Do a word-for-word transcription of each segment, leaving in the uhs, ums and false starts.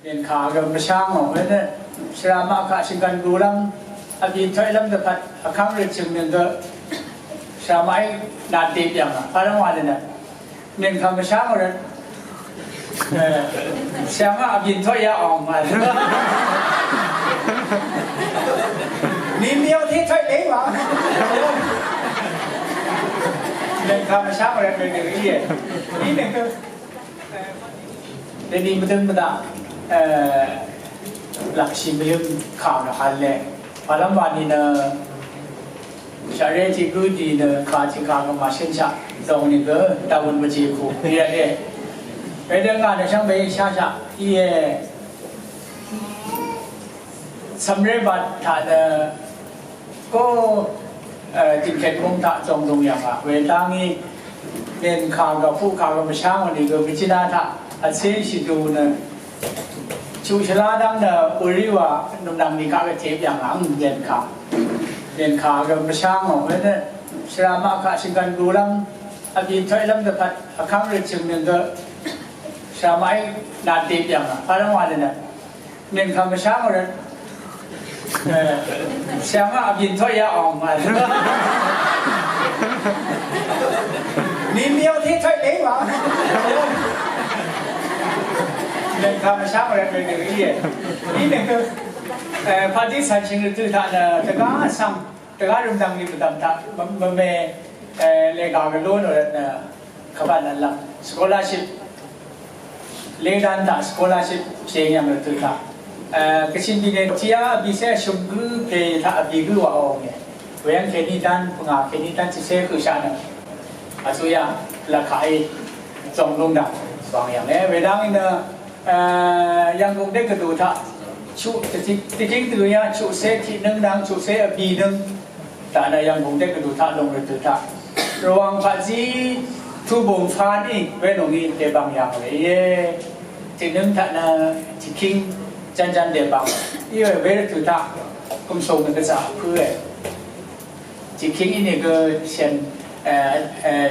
Mènkà gø mvsháng ò, we nø shvra maq kaq shvngkvn gulv́m, vbì tøqlv́m dvpvt vkv́ng røt shø̀ng nøng gø shvra maqí nà dèp yv̀ngà, pàlv́m wà nø nø. Mènkà mvsháng ò røt, shvra maq vbì tøq yà òng mà. Mì mì ò tì tøq dèp mà. Mènkà mvsháng ò røt mèn dø íe. Í nøng gø. Deni mvdøng mvdaq, eh, laqshì mvyøng kà nø hal le. Pàlv́m wa ni nø, shaqré tiq gǿ di nø, kà tiq kà gø màshønshaq dòng ni gø, dawøn mvjì ku, íe, íe. Wedø ngà nø shvngbe shashaq, íe. Cv̀mré bvt taq nø, Ko, eh, dìngkèt mung taq zòngzòng yv̀ngà. Wedv́ngí, mènkà gvpú kà gø mvsháng ò nìgø mvjínà taq, vcé shìdù nø, chuq shvlá dv́ng nø, uriwa, nùmnvng nìkaq gø tep yv̀ngà, àng mènkà. Mènkà gø mvsháng ò, we nø, shvra maq kaq shvngkvn gulv́m, vbì tøqlv́m dvpvt, vkv́ng røt shø̀ng nøng gø, shvra maqí, nà tep yv̀ngà, pàlv́m wa nø nø. Mènkà mvsháng ò røt. Eh, shvra maq vbì tøq yà òng mà. Mì mì ò tì tøq dèp mà. Mènkà mvsháng ò røt mèn dø íe. Í nøng gø, eh, pàdí cv̀n shø̀ng røt tø taq nø, dvgá svng, dvgá rø̀mdv̀ng lì mvdv̀m taq, mv, mv mè, eh, lègà gø lún ò røt nø, Kvt vl lv́m scholarship. Lingdan taq scholarship sheng yv̀ng rvtø̀ taq. Eh, Kachin bì ne tiq a bì se shø̀m gǿ pè taq bì gǿ wa ò nge. Weyv́ng kèní dán pvngà kèní dán tiq se høqshaq nø. Vsuyaq lvkaq í zòng lungdaq svng yv̀ng e. Wedv́ng í nø, eh, Yv̀nggùng dé gvdù taq. Chuq tiq, tiq, tiq dø ya chuq se tiq nøng dang chuq se vbì nøng. Taq nø Yv̀nggùng dé gvdù taq lùng rvtø̀ taq. Rvwàng paqzí tubùng fa ní we nòngí dèbàng yàng we íe. Tìnǿng taq nø tìkíng jánján dèbàng. Íe we rvtø̀ taq. Kùmsùng nø gvzà pø̄ we. Tìkíng í nìgø shèn, eh, eh,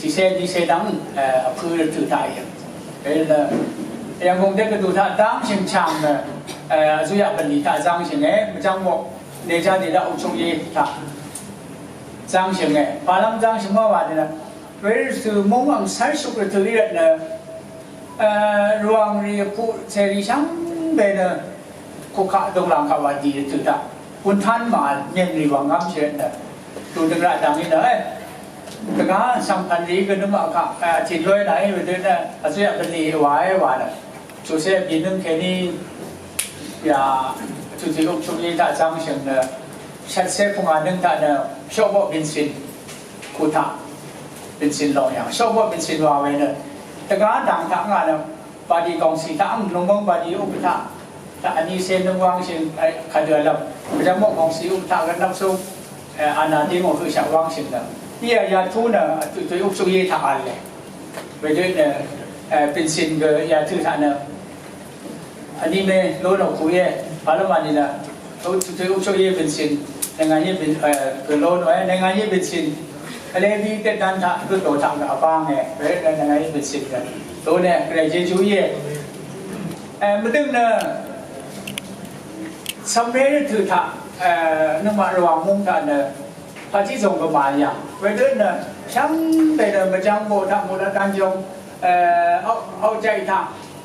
tìcé dìcé dv́ng, eh, vpø̄ rvtø̀ taq íe. We nø Yv̀nggùng dé gvdù taq dv́ngshø̀ng chàng nø, eh, vzuyaq bv̀nlì taq zv́ngshø̀ng e, mvjv́ng mò. Nèjá dèdaq ùchuk yé taq. Zangshø̀nge, pàlv́m zangshø̀ng mvwà dènø. Wervtø̀ mung ang sárshuk rvtø̀ í rvtnø. Eh, Rvwàng rì puq cèrì shvngbe nø. Kukaq dønglang kaq wà dì rvtø̀ taq. Wuntan màvl, myen rì wà ngv́m shì rvtnø. Dùdøng raq dv̀ng í nø, eh. Dvgá svngpv̀n rì gø nø màkaq, eh, tìnlóy nà í rvtø̀ nø. Vzuyaq bv̀nlì wà é wà nø. Chusé bìnøng kèní ya, chutì luk chukni taq zangshø̀ng nø, shvtse pvngà nøng taq nø, shokboq bìnsin, kutaq, bìnsin lòng yàng, shokboq bìnsin wa we nø, dvgá dang taq ngà nø, badi gongsi taq ang, nungmong badi uptaq, taq ani se nøng wangshø̀ng, ai, kadø lvm, mvjamboq gongsi uptaq gø nvpsuk, eh, ana ding o høshaq wangshø̀ng nø. Iya ya tu nø, tu, tu upsuk ye taq ale. Wedø nø, eh, bìnsin gø ya tu taq nø, Vní mé lónò kuqyé, pàlv́m vní nø, tø, tø, tø, tø yé bìnsin, nèngà yé bìn, eh, gø lónò, eh, nèngà yé bìnsin. Vlé bí tèt dán taq, gø tò taq, gø vbáng, eh, vlé nø nèngà yé bìnsin, eh. Lónè, Gvray Jejú íe. Eh, mvdøng nø, cv̀mré rvtø̀ taq, eh, nøngmaq Rvwàng mung taq nø, Pàtí zòng gø màyà. Wedø nø, shvngbe nø, mvjvng boq taq, mvlaq dvnjong, eh, aw, aw jay taq,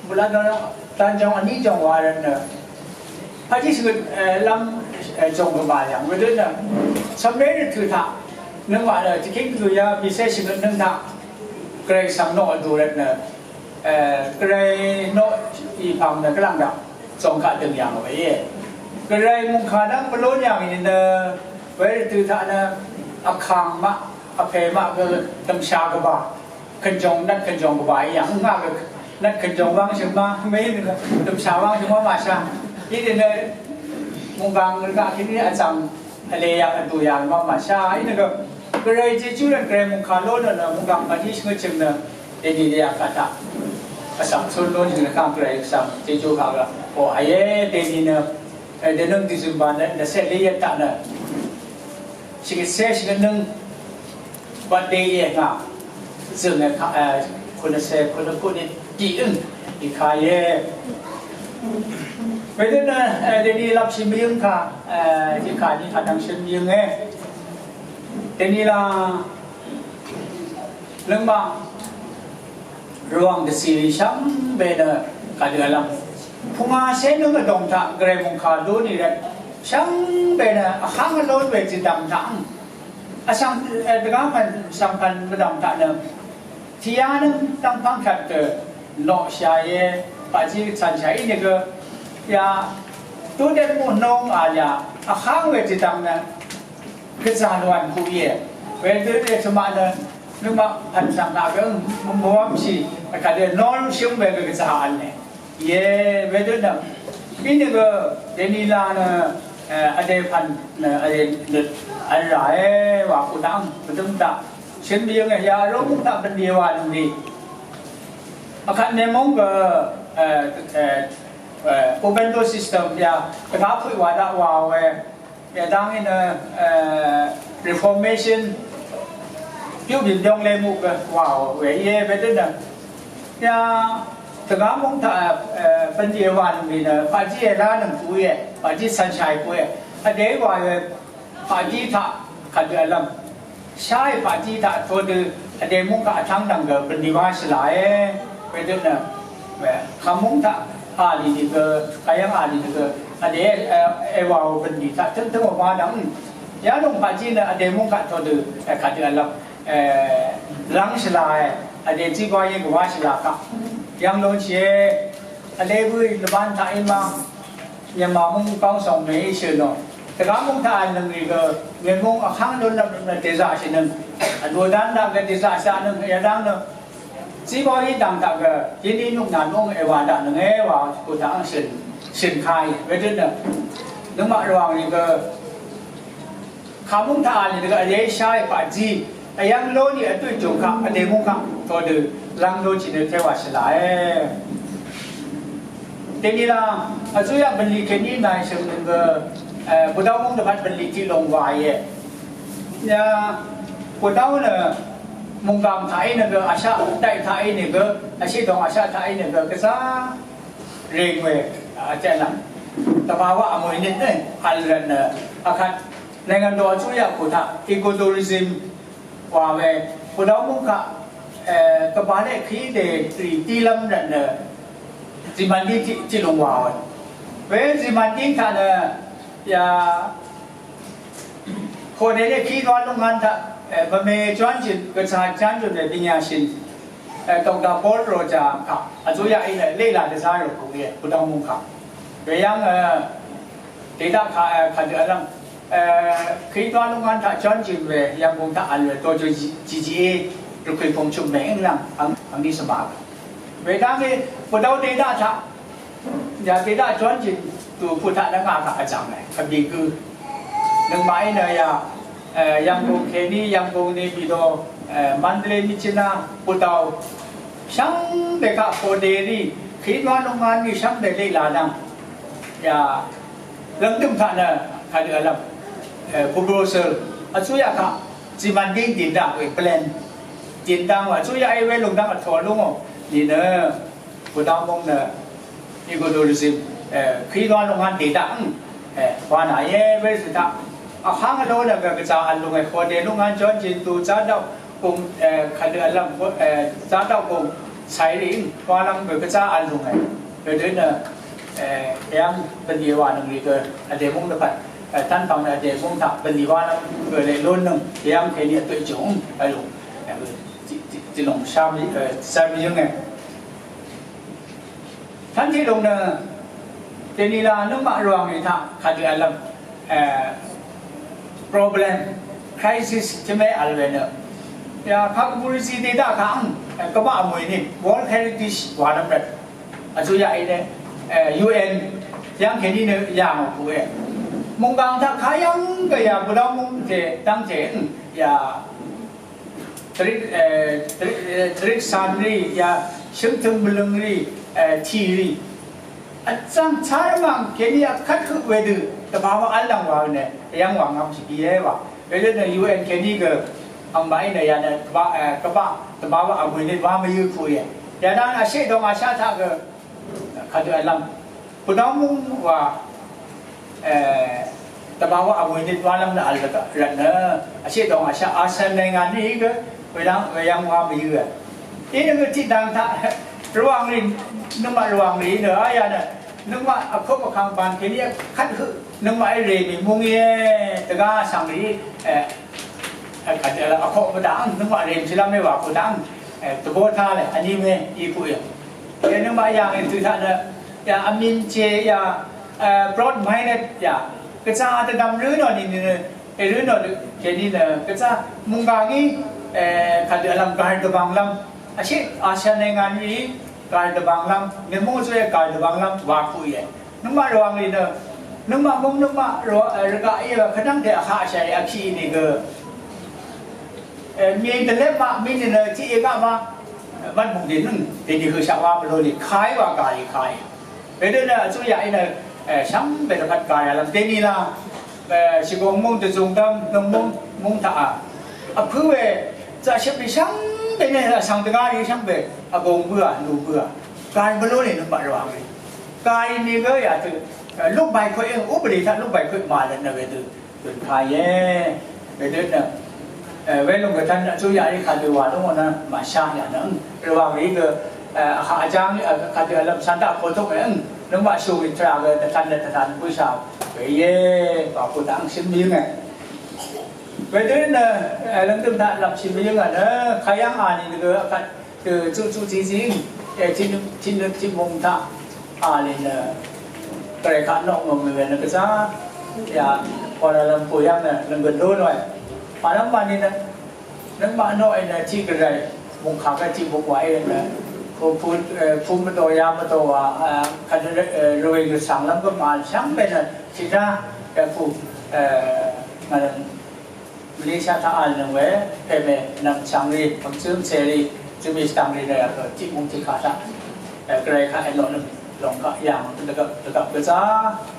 mvlaq dvnjong, dvnjong vní jòng wa rvt nø. Pàtí shvngøt, eh, lv́m, eh, zòng gø màyà. Wedø nø, cv̀mré rvtø̀ taq, nøngmaq nø, tiqkíng gø ya, bìcé shvngøt nøng taq, Gvray svng noq vdù rvt nø, eh, Gvray noq ipv̀ng nø, gvlàng daq. Zòng kaq døng yàng we íe. Gvray mungkà nvng mvlún yàng í nø, we rvtø̀ taq nø, vkàng maq, vpè maq gø dv̀mshà gvbà, kvnjòng, nvt kvnjòng gvbà í yàng, ngà gø nvt kvnjòng wangshø̀ng ma, mèí nø dv̀mshà wangshø̀ng ma màshà. Í nø mungkà ngà kèní vzv̀ng, vlè yàng, vdù yàng ma màshà. Í nø gø, Gvray Jejú rvt Gvray mungkà lún nø, mungkà màdí shvngøt shø̀ng nø, Dèní dèyaq kaq taq. Vsvng cún lún shø̀ng nø kang Gvray Vsvng Jejú kaq gø. O, àyé dèní nø, eh, dènøng December nø, nø sèt lé yet taq nø. Shvngøt sè shvngøt nøng. Birthday íe ngà. Zø̀ng nø kaq, eh, kùnø sè, kùnø kùnø dì øng. Ikàíe. Wedø nø, eh, deni lap shì mvyøng kà, eh, ikà ni kà dv̀ng shøn mvyønge. Deni la nøngmaq Rvwàng dvcì shvngbe nø kàdø vlv́m. Pungacé nø mvdòng taq gvray mòngkà dú nì rvt shvngbe nø vháng vlún we zìdv̀m taq. Vsvng, eh, dvgá pv̀n, vsvng pv̀n mvdòng taq nø tìyá nø dv́ngpv́ng kvt dø noqshàìe, paqzí cv̀nshàì nìgø ya dúdv́m mú nóng a ya vháng we zìdv̀m nø gvzà lwàn kuq íe. Wedø dvtømaq nø nøngmaq pv̀n svng taq gø mvmvwv́mshì vkàdø nol shǿm we gø gvzà v̄le. Íe, wedø nø bínø gø deni la nø, eh, vdè pv̀n nø vdè nøt vl ràe wa kuq dv́ng mvdøng taq shøn biyønge ya rúng taq bv̀nlì wa nøngli. Vkvt mèmóng gø, eh, eh, eh, open door system ya dvgá pøq wa daq wa we. Yadang í nø, eh, Reformation pyuqbìn byongle muq gø wàò we íe wedø nø. Ya, dvgá mung taq, eh, bv̀nlì wà nøngmì nø, paqjí èlá nøng kuq íe, paqjí cv̀nshàì kuq íe. Vdè wà we, paqjí taq, kàdø vlv́m. Shá í paqjí taq todø vdè mungkaq vtv́ng dv̀ng gø bø̀n dì wa shvlàe. Wedø nø, we, kàmúng taq a lì nìgø, kàyv́ng a lì nìgø vdè, e, èwàò bø̀n dì taq tǿngtǿng wa dv̀ng. Yalòng paqjí nø vdè mungkaq todø, e, kàdø vlv́m, e, lv́ng shvlàe, vdè zígwá yé gvwá shvlà kaq. Yv̀ng lúnshìe, vdè bǿì lvbán taq í ma. Myanmar mung bángsòng mèí shø̀n nò. Dvgá mung taq vl nøng rì gø, mèmung vháng lún lvp nø dèzaqshì nøng. Vdùdán daq gø dèzaqshaq nøng, yadáng nø. Zíbá yí dv̀ng taq gø, yíní nuknàn mung èwà daq nøng èwà, kù taq àng shø̀n, shø̀n kàí. Wedø nø. Nøngmaq rvwàng rì gø, Kàmúng taq a lì nø gø vdè shá í paqjí, vyv́ng ló nì vdø jòkaq, vdè mungkaq, todø, lv́ng ló chì nø téwà shvlàe. Dèní la, vzúyaq bv̀nlì kèní nàì shø̀m nø gø, eh, Bùdáu múng dvpvt bv̀nlì tiq lòng wàìe. Ya, Bùdáu nø, mùnggàm taq í nø gø, vshaq daqì taq í nø gø, vshaq dòng vshaq taq í nø gø, gvzá, rèng we, a, vtẹn nvng. Dvbàwaq vmòì nøt nø, vl rvt nø, vkvt, နိုင်ငံတော် အစိုးရကိုယ်စား ecotourism ဝႃႈဝဲ ပူၤတောင်းမုၵ်ႉၶ အဲ ကမ္ဘာ့ခရီးသည်တွေ တီးလမ်းတဲ့ စီမံကိန်းတစ် တစ်လုံးပါပဲ။ ဝဲစီမံကိန်းခါနဲ့ ယ ဟိုတယ်နဲ့ ခရီးသွားလုပ်ငန်းထက် အဲ ဗမာကျွမ်းကျင် ကဆာကျွမ်းကျင်တဲ့ ပညာရှင် အဲ ဒေါက်တာ ပေါ ရော်ဂျာ ကအစိုးရအင်းနဲ့ လေ့လာကစားရုံကို ပူၤတောင်းမုၵ်ႉၶ ဝဲယင်း အဲ ဒေသခံ အဲ ခံတွေအလံ အဲ ခရီးသွားလုပ်ငန်းထက် ကျွမ်းကျင်တဲ့ ရန်ကုန်ထက် အလွယ်တော်ကျော် G G A ရခိုင်ဖွံ့ဖြိုးမှုအင်္ဂလန် အင်္ဂလိပ်စပါး ဝဲတန်းက ပူၤတောင်းဒေသထက် ယဒေသ ကျွမ်းကျင်သူ ဖိသၣ်လၢငါကအကြောင်းလဲ အဘိက္ခု နမအင်းနယ အဲ ရန်ကုန် ခဲနံ ရန်ကုန် နေပြည်တော် အဲ မန္တလေး မြစ်ကြီးနား ပူၤတောင်း ရှမ်းဒေသ ဟိုတယ်တွေ ခရီးသွားလုပ်ငန်းတွေ ရှမ်းပြည်လေ့လာတန်း ယ လမ်းတုံထါန ခါဒီအလပ် အဲ ပူၤပူၤစၢ အစိုးရက စီမံကိန်းတင်တာ ဝဲ plan တင်တာ အစိုးရ အဲ ဝဲလုပ်ငန်းအထော်လုံး ဒီန ပူၤတောင်းမုၵ်ႉ န ecotourism အဲ ခရီးသွားလုပ်ငန်းဒေသ အဲ ဝါနာယဲ ဝဲစတ အခန်းကဏ္ဍ က ကစားအလုပ်ငန်း ဟိုတယ်လုပ်ငန်း ကျွမ်းကျင်သူ စားသောက်ကုန် အဲ ခါဒီအလပ် အဲ စားသောက်ကုန် ဆိုင်တွေ သွားလမ်း ကစားအလုပ်ငန်း ဝဲဒၣ်န အဲ ယင်း ပန်ဒီဝါနုင်လီက အဒဲမုၵ်ႉတပတ် အဲ တန်ဖန် အဒဲမုၵ်ႉတ ပန်ဒီဝါလမ်း ဝဲလဲ လိုနုင် ယင်း ခဲနံ အတွေ့အကြုံ အဲလို အဲ ဒီ ဒီ ဒီ လုံး ရှမ်း အဲ ရှမ်း ယင်း အဲ ထၢၼ်ႈထီႈလူင်ၼႆႉ တေၼီလႃႇ ၼုမ်ႇမႃႇ ရွင်ႇၼႆႉထႃႈ ၶႃႈတေဢလမ်ႇ ဢိူဝ်ႇ problem crisis ၸိူဝ်းမႃး ဢၼ်ဝႃႈၼႆႉ ယႃႇ ၶႃႈၵူႈၵူႈ ရီႇသီႇ တေႇတႃႇၶႃႈ ဢိုမ်း ဢိူဝ်ႇ ၵႃႈမႃး ဢမူၺ်ၼႆႉ World Heritage ဝႃႈၼၼ်ႉလႄႈ ဢသူဝ်းယႃႇဢၼ်ၼႆႉ ဢိူဝ်ႇ ယူႇဢဵၼ်ႇ ယင်းၶႄႇၼႆႉၼႆႉ ယၢင်ႇဢဝ်ၵူႈဝႆႉ မုင်ႈၵၢင်ထႃႈ ၶႃႈယင်းၵေႃႈ ယႃႇ ပူႇလဝ်ႇမုင်ႈၸႄႈ တင်းၸႄႈ ဢိုမ်း ယႃႇ တရစ် ဢိူဝ်ႇ တရစ် ဢိူဝ်ႇ တရစ်သၢၼ်ႇရီႇ ယႃႇ သျိုၼ်းထိုင် ပလိူင်ႇရီႇ ဢိူဝ်ႇ ထီႇရီႇ ဢၸၢင်ႈ သၢမ်ႁၢင်ႈ ၶႄႇၼႆႉ ၶတ်းၶိုၵ်ႉဝႆႉ တိုဝ်ႉ တပႃးဝႃႈ ဢၼ်လင်ဝႃႈၼႆႉ ယင်းဝႃႈ ငမ်းသီႇပီႇယဝ်ႉဝႃႈ ဝႆႉလႄႈၼႆႉ ယူႇဢဵၼ်ႇ ၶႄႇၼႆႉၵေႃႈ ဢမ်ႇဝႃႈၼႆႉ ယႃႇၼႆႉ တပႃး ဢိူဝ်ႇ တပႃး တပႃးဝႃႈ ဢမူၺ်ၼႆႉ ဝႃႈမႃးယိုဝ်းၶူဝ်းယဝ်ႉ Yadang vshiq dong vsha taq gø kadø vlvm. Pudong mung wa, eh, tamawa amuni dwa lam na al rvt nø vshiq dong vsha Asian နိုင်ငံ ni gø wedang weyang wa mvyø. Inø gø tiqdang taq Rvwangri, nøngmaq Rvwangri nø aya nø nøngmaq vkup vkang ban keni kvt høq nøngmaq ire mi mung ye tega sangri, eh, eh, vkup vdang nøngmaq ire mi tilam me wa pudang, eh, tebo ta le ani me iku ye. Ye nøngmaq yang in tu ta nø ya amin che ya, eh, broad minded ya. Gvza tedam rø nò ni ni nø, eh, rø nò keni nø gvza mungga ngi, eh, kadø vlvm gar dvbang lam. Vshiq Asian နိုင်ငံ ri gar dvbang lam, ni mung zwe gar dvbang lam wa ku ye. Nøngmaq Rvwangri nø, nøngmaq mung nøngmaq rø, eh, rvgaq ye kadang de vhaq sha ye vki ni gø. Eh, mi dvlep ma, mi ni nø ti ye ga ma, eh, mat mung de nøng, de ni hø sha wa mvlo ni kai wa ga ye kai. Wedø nø vtsu yaq í nø, eh, shvngbe dvpvt gà yà lv́m dèní la, eh, shvgùng mung dvzung dv́m, nung mung, mung taq a. Vpǿ we, zaqshøp rì shvngbe nø, vsvng dvgá rì shvngbe, vgùng bǿà, nù bǿà. Gàí mvlú nì nø baq rvwàng rì. Gàí nì gø yà tø, eh, luk bai kwe, eh, ubri taq luk bai kwe mà lvt nø wedø. Gøn kà íe. Wedø nø, eh, welung gø tán vtsu yaq í kadø wa lúng nø màshaq yaq nø. Rvwàng rì gø, eh, vhaq vjáng, eh, kadø vlvm sán daq kotok nø. Nøngmaq shù rì tvrà gø dvtan nø dvtan bøshaq. Weíe, wa kutaq shøn mvyǿnge. Wedø nø, eh, lvngdøm taq lvpshì mvyǿnge nø, kayv́ng a nì gø, eh, Dø zuqzuq tiqzing, eh, tiqnøt, tiqnøt tiqmung taq, a lì nø, Gvray kaq noq ngø̀m we nø gvzá, ya, Kuala Lumpur yv́ng nø, nønggø̀n lún we. Màlv́m màni nø, nøngmaq noq e nø, tiq Gvray, mungkà gvray tiq buk wàí nø, ku, ku, eh, ku mvdò ya mvdò wa, eh, kvt, eh, rvwè gvsvng lv́m gvmà shvngbe nø, tiqdá, ya ku, eh, ngà nø, Malaysia taq vl nøng we, peme nvng chvngri, pvngchøng cheri, jumi chvngri nø yvk tiq mung tiq kà taq. Eh, Gvray kaq eno nøng, lòng kaq yv̀ng, dvgvp, dvgvp gvza,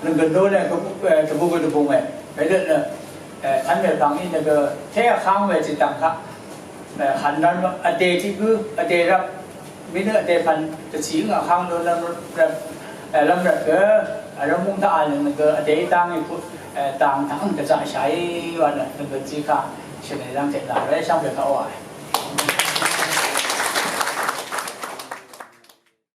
nøng gvn do nø, gvbu, eh, dvbu gø dvbung we. Wedø nø, eh, kan we bang i nø gø, te vkang we chitang kaq. Eh, han nan, vde tiq gø, vde rap, Mí nø vdè pv̀n dvcì ngà hang nø lv́m rvp, eh, lv́m rvp gø, eh, rvmung taq vl nøng gø vdè í dang í put, eh, dang taq ngà dvzaqshà í wa nø nøng gø zí kà shø̀n è lv́ng tèt nà rv́ shvngbe kaq wa.